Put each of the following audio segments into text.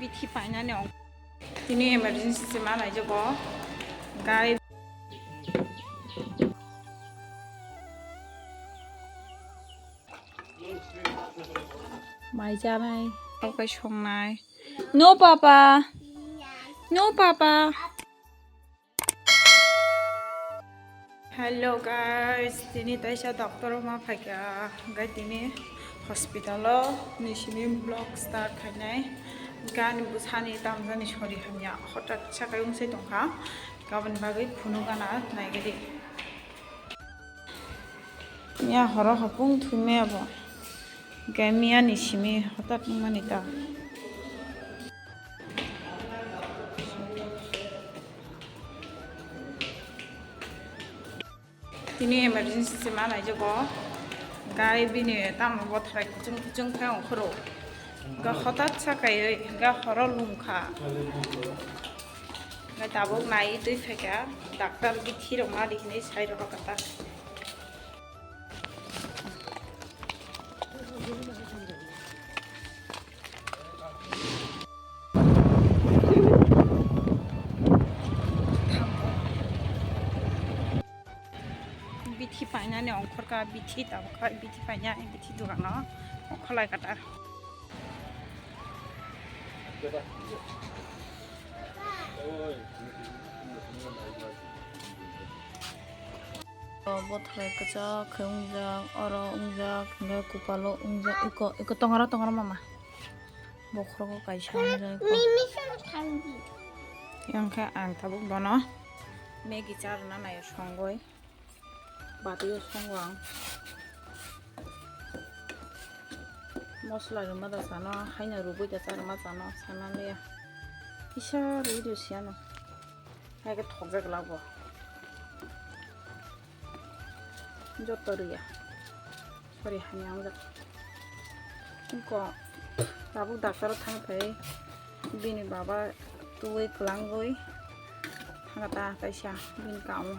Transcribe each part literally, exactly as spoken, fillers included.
Bithi painani ong-, tini emergency se ma naijago. Gari mai janai, tei songnai. No, papa. No, papa. Hello guys, tini taisa doctor ma phaikha, hwnkhe tini hospital o nini simi vlog start khainai. Gani bwsani tamjani sori hamya, hothat sakai wngsai tongkha, aboni bagwi phunuk gana naigadi. Miya horo hopung thumya bo, hwnkhe miya ni simi hothat wngmani ta. Tini emergency se ma naijago. Gari bini tamo bothrai kuchung kuchung khe ongkhoro. Ga hothat sakaiwi ga horo lungkha. Ga tabuk nai twi phaikha. Doctor bithi rok ma di hinwi sai rokha kata. Bithi painani ongkhorkha, bithi tabukha, bithi paina, bithi dugano ongkholai kata. Bothrai kwchak khe wngjak, oro wngjak, hwnkhe kupalo wngjak, eko, eko tongora, tongora mama. Bokhrogo kaisa wngjak eko. Yang khe ang tabuk bono Maggie charwna naio songwi. Batwi o songo ang. Mosla rwma da chano, haino rwbwi da charwma chano, sana liya. Kisa rwui rw siyano. Hai khe thokjak labo. Joto rwya. Sorry, hamya wngjak. Wngkha tabuk doctor o thang phai bini baba twi kwlangwi thangkha ta kaisa bini kamo.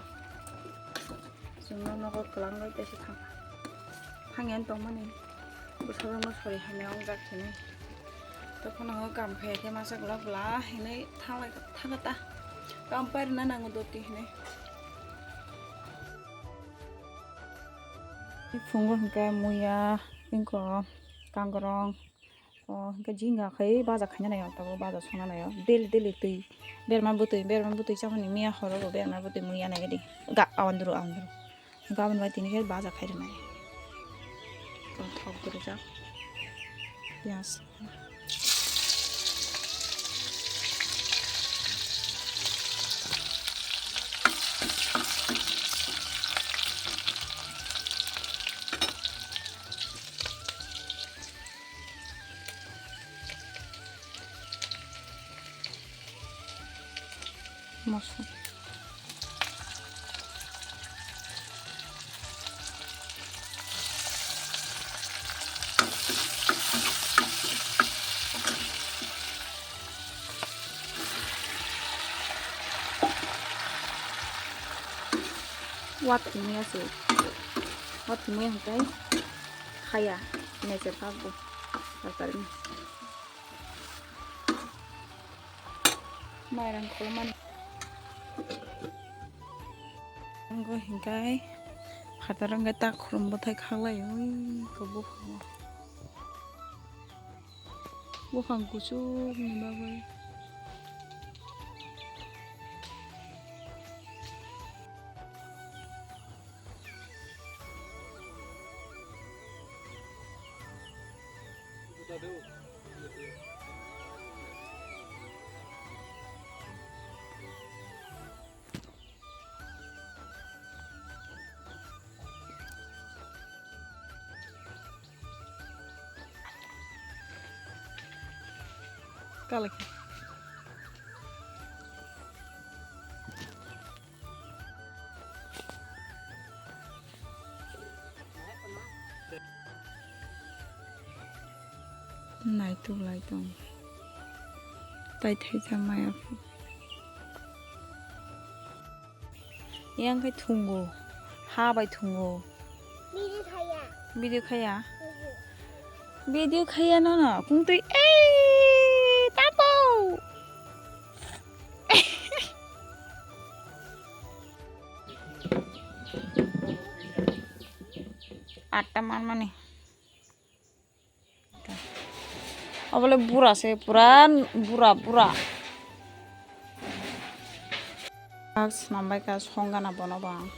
Chwngno nogo kwlangwi kaisa thangkha. Thangya tongmani bwsajwkno sorry hamya wngjak hinwi. Tei phano hwnwi kam khaiya khe masa gwla gwla hinwi thanglai thangkha ta. Kam pairwna nango doti hinwi. Phungo hwnkhe muya, tei kangrong, o hwnkhe jinga khai baja khaina naio, tabuk baja songna naio. Daily, daily twi berma bwtwi, berma bwtwi chamani miya horo bo berma bwtwi muya naigadi. Ga awandru, awandru. Gabon bai tini khe baja khai rwnai. Thok rwjak. Piyaj. Moso. Wathwimwi ya se. Wathwimwi hwnkhe khaya. Mechar kha bo. Tarkari. Mairang khulumani. Wngkha hwnkhe phataro wngkhe ta khulum bwthai khaklai oi khe buphango. Buphang kuchukni bagwi. Kalaki. Naituk lai tong. Tai thaisa maya phu. Yang khai thungo. Ha bai thungo. Video khaya. Video khaya? Mhm. Video khaya no no. Kung twi ei tapo. atta manmani. Obole bura se, pura bura, bura. Ak swnam bai kha, song gana bono bo ang.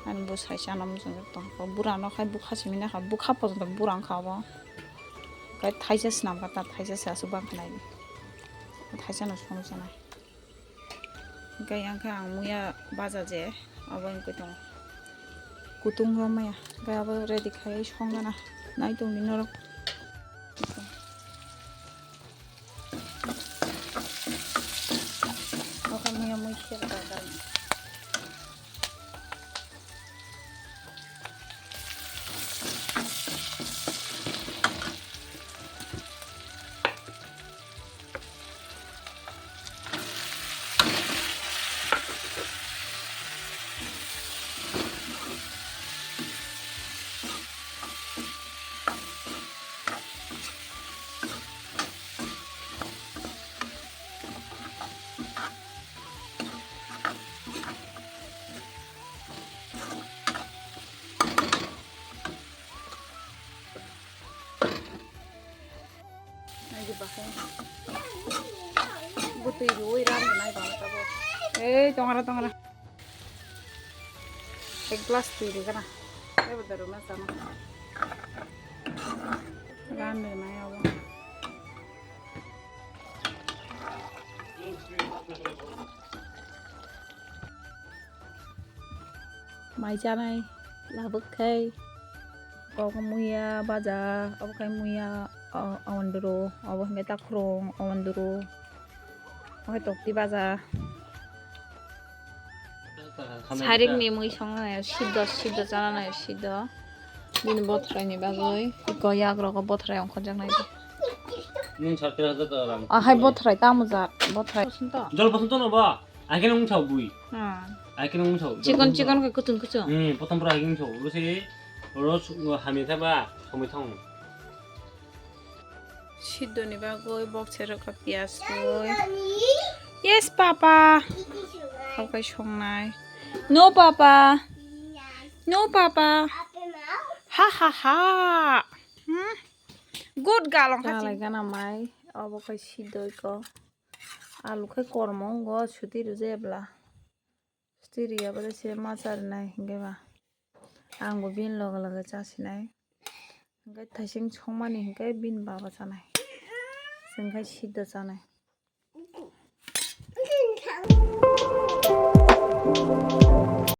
Ani bo sai chana muchung tong kha. Bura no khai bukha simi na kha, bukha pojonto bura wng kha obo. Kai thaisa swnam kha ta, thaisa se aswk bang kha nai. Thaisa no song chanai. Hingke yang khe ang muya baja je, abo wngkhe tongo. Kutung rw maya, hingke abo ready khai song gana. Nai tongdi norok. Oka muya mui khel ta karang. Nai di bakhe. Bwtwi rwui ram nai bang tabuk. Ei, tongara, tongara. Ek glass twi rwgana. Tei bo da rwna chana. Ram rwnai abo. Mai chanai labwk khai kok muya baja, obo khai muya, o, awandru, obo hwnkhe takhurung, awandru, obo khai tokti baja. Sairik ni mui songna nayo, siddo, siddo chana nayo, siddo. Bini bothrai ni bagwi, iko yak rogo bothrai ongkhorjak nai di. Nung sarte hajar ta rang. Ahai bothrai tamo jat, bothrai. Jol bothon tono ba? Akheno wngthao bui. Hmm. Akheno wngthao. Chikon chikon khe kuchung kuchung. Hmm, prothom pura akheno wngthao. Oro su-, hamya thaba, somoi thang. Siddhoni bagwi bok cherok kha piyaj rwui. Yes, papa. Okai songnai. No, papa. No, papa. Ha, ha, ha. Hmm? Good girl, ongkha chini. Gana mai. Obo khai siddho iko. Alu khai kormo wngo, suti rwjak ebla. Suti rwya bwle se ma cha rwnai hinkhe ba. Ang bo bini loge loge cha sinai. Hinkhe thaising songmani hinkhe bini baba chanai. Chwng khai siddho chanai.